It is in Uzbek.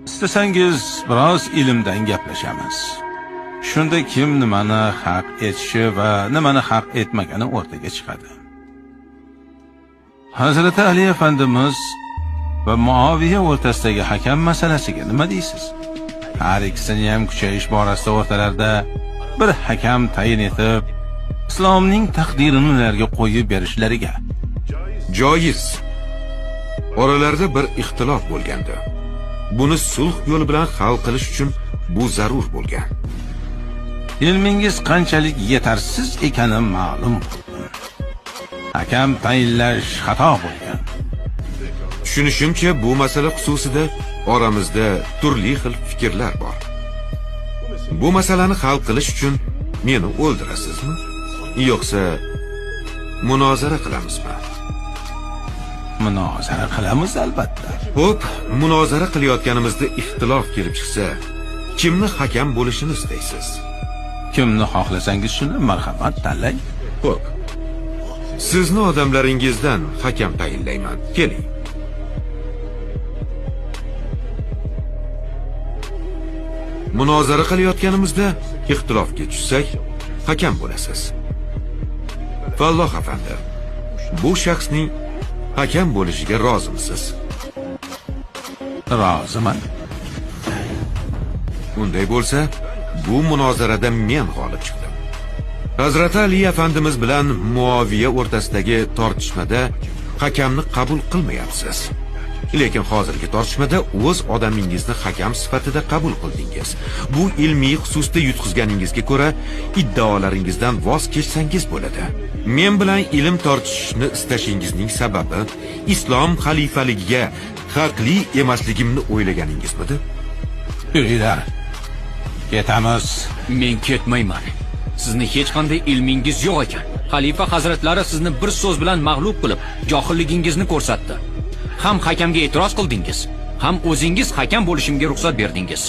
Istasangiz biroz ilmdan gaplashamiz. Shunda kim nimani haq etishi va nimani haq etmagani o'rtaga chiqadi. Hazrati Ali efendimiz va Muaviya o'rtasidagi hakam masalasiga nima deysiz? Har ikkisini ham kuchayish borasida o'rtalarida bir hakam tayin etib, islomning taqdirini ularga qo'yib berishlariga. Joiz. Oralarida bir ixtilof bo'lgandi. Buni sulh yo'li bilan hal qilish uchun bu zarur bo'lgan. Ilmingiz qanchalik yetarsiz ekani ma'lum bo'ldi. Hakam tayinlash xato bo'lgan. Tushunishimcha, bu masala xususida oramizda turli xil fikrlar bor. Bu masalani hal qilish uchun meni o'ldirasizmi? Yo'qsa munozara qilamizmi? Munozara qilamiz albatta. Xo'p, munozara qilayotganimizda ixtilof kelib chiqsa, kimni hakam bo'lishini istaysiz? Kimni xohlasangiz shuni marhamat tanlang. Xo'p. Sizni odamlaringizdan hakam tayinlayman. Keling. Munozara qilayotganimizda ixtilofga tushsak, hakam bo'lasiz. Falloh afandi, bu shaxsning hakam bo'lishiga rozimisiz? Roziman. Unday bo'lsa, bu munozarada men g'olib chiqdim. Hazrati Ali afandimiz bilan Muaviya o'rtasidagi tortishmada hakamni qabul qilmayapsiz. Lekin hozirgi tortishmada o'z odamingizni hakam sifatida qabul qildingiz. Bu ilmiy xususda yutqizganingizga ko'ra iddaolaringizdan voz kechsangiz bo'ladi. Men bilan ilm tortishishni istashingizning sababi islom xalifaligiga haqli emasligimni o'ylaganingizmidi? Yuringlar. Ketamiz. Men ketmayman. Sizni hech qanday ilmingiz yo'q ekan. Xalifa hazratlari sizni bir so'z bilan mag'lub qilib, johilligingizni ko'rsatdi. Ham hakamga e'tiroz qildingiz, ham o'zingiz hakam bo'lishimga ruxsat berdingiz.